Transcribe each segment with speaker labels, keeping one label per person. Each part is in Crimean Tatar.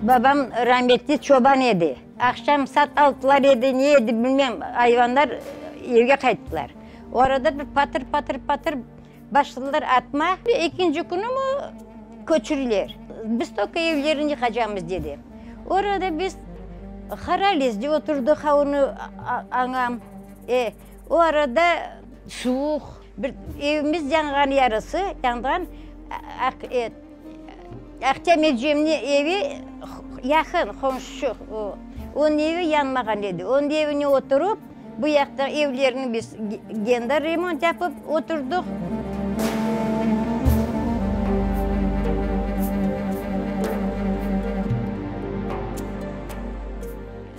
Speaker 1: Babam rametli çoban edi. Aqşam saat altılar edi, ne edi bilmem, ayvanlar evge qayttılar. O arada bir patır-patır-patır başladılar atma. Ekinci künümi köçürler. Biz tolko evlerini yıqacamız, dedi. O arada biz Haralizde oturdıq, ha onı añam. E, o arada suvuq, bir evimiz yanğan yarısı, yanğan, Ahtem emcemniñ evi yaqın, qomşu, onıñ evi yanmağan edi. Onıñ evine oturıp, bu yaqta evlerni biz kendi remont yapıp oturdıq.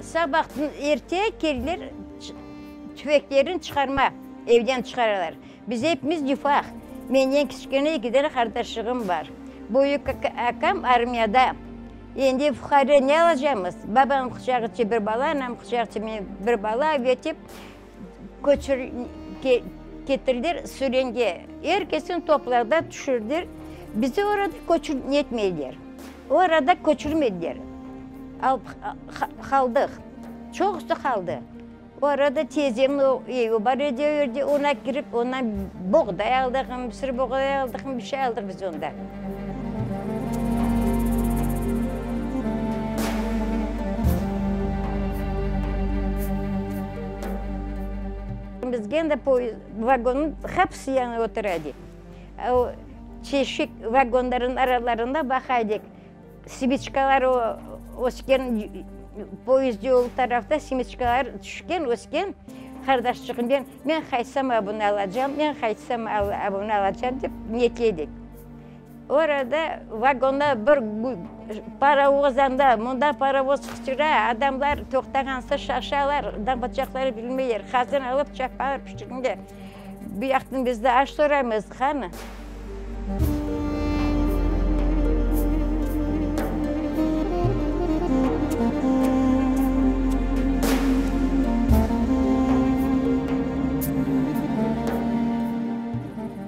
Speaker 1: Sabahtan erte keldiler, tüfeklerini çıqarma, evden çıqaralar. Biz epimiz ufaq. Menden kiçkene eki dane qardaşığım bar. Büyük akam armiyada. Endi fuqare ne alacamız? Babam quçağıçı bir bala, anam quçağıçı men bir bala ve tep köçür ketirdiler Sürenge. Er kesni toplarda tüşürdiler. Bizi orada köçür netmeyler. O arada köçürmediler. Alıp qaldıq. Çoqusı qaldı. O arada teyzemniñ evi bar edi o yerde, ona kirip, ondan boğday aldıq, sır boğday aldıq, bir şey aldıq biz onda. Bizge anda poyezd, vagonnıñ hepsi yanı otura edi. O çeşit vagonlarnıñ aralarında baqa edik. Simiçkalar ösken, poyezd yolu tarafta simiçkalar tüşken, ösken. Qardaşçığımnen men qaytsam bunı alacam, men qaytsam bunı alacam dep niyetledik. O arada vagonda bir parovoz anda, mında parovoz qıçıra, adamlar toqtağansa şaşalar, ne yapacaqlarını bilmeyler, qazan alıp çapalar pişirmege. Bu yaqtan biz de aş soraymız, qani?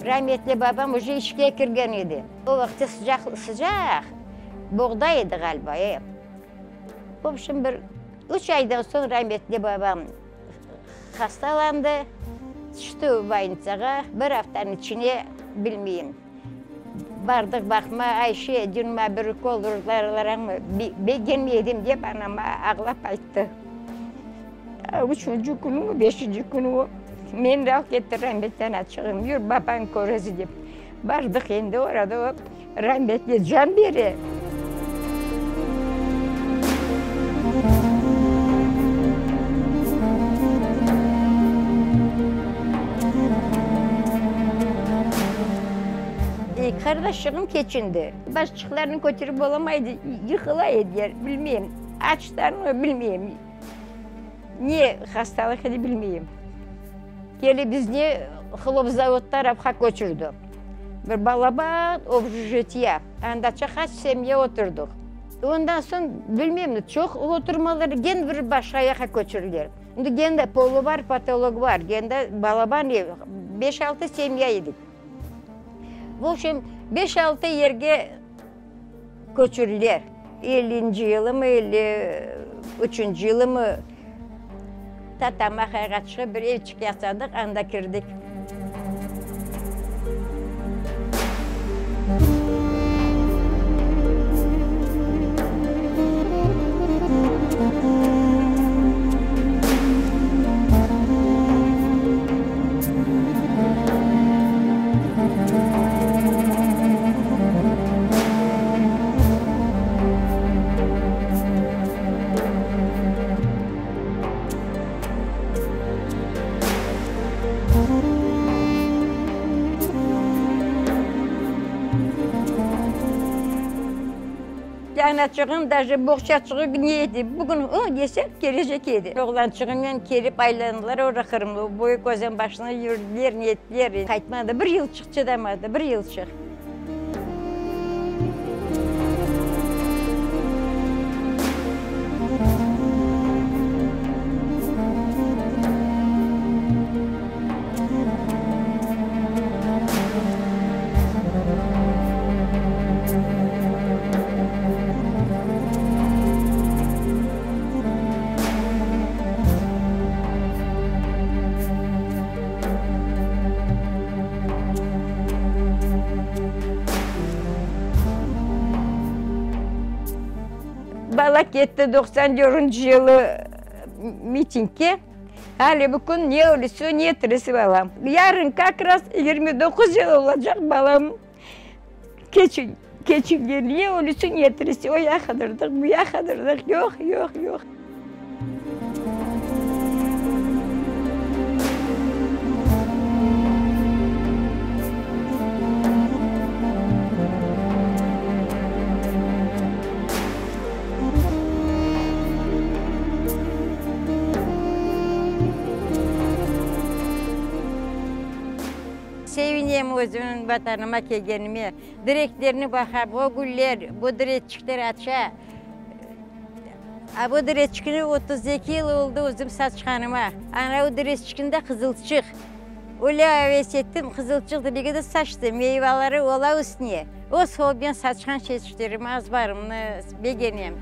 Speaker 1: Rametli babam uje işke kirgen edi. O vaqıtta sıcaq, sıcaq, boğday edi ğaliba, e. Vobşem, bir üç aydan soñ rametli babam Hastalandı, tüşti bolnitsağa, bir aftanıñ içine, bilmeyim. Bardıq baqma, Ayşe, dün maña bir ukol urdılar, begenmedim dep anam ağlap ayttı. Üçünci künümi, beşinci künü o, meni de alıp ketti rametli anaçığım, yür babañ köresi dep. Bardıq endi, orada o rametli can bere. Qardaşçığım keçindi. Başçıqlarını köterip olamaydı, yıqıla ediler, bilmeyim, açtanmı, bilmeyim, ne hastalıq edi, bilmeyim. Kelip bizni Hlopzavod tarafqa köçürdi. Bir balaban obşejitiye, andaça qaç semya oturdıq. Ondan soñ, bilmeyim, çoq oturmalar, gen bir başqa yaqqa köçürdiler. Şimdi gen de polu bar, potolog bar, gen de balaban ev, beş-altı semya edik. V obşem, beş-altı yerge köçürdiler. Ellinci yılımı, 53-nci yılımı tatam aqayğa çıqıp bir evçik yasadıq, anda kirdik. Anaçığım daje boğçaçığı ne edi, bugün o dese kelecek edi. Oğlançığımnen kelip aylandılar ora Qırımlı, Büyük Özen başına yürdiler, nettiler, qaytmadı, bir yılçıq çıdamadı, bir yılçıq. Bala ketti 94 yılı mitingge. Hali bu kün ne ölüsi, ne tirisi balam. Yarın kak raz 29 yıl olacaq balam keçingen. Ne ölüsi, ne tirisi. O ya qıdırdıq, bu ya qıdırdıq. Yoq, yoq, yoq. Sevinem özümniñ Vatanıma kelgenime. Direklerni baqam, o güller, bu direkçikler aça. A bu direkçikni 32 yıl oldı özüm saçqanıma. Ana o direkçikinde qızılçıq. Öyle aves ettim, qızılçıq diregi de saçtım, meyvaları ola üstüne. O sol men saçqan çeçeklerimi, azbarımnı begenem.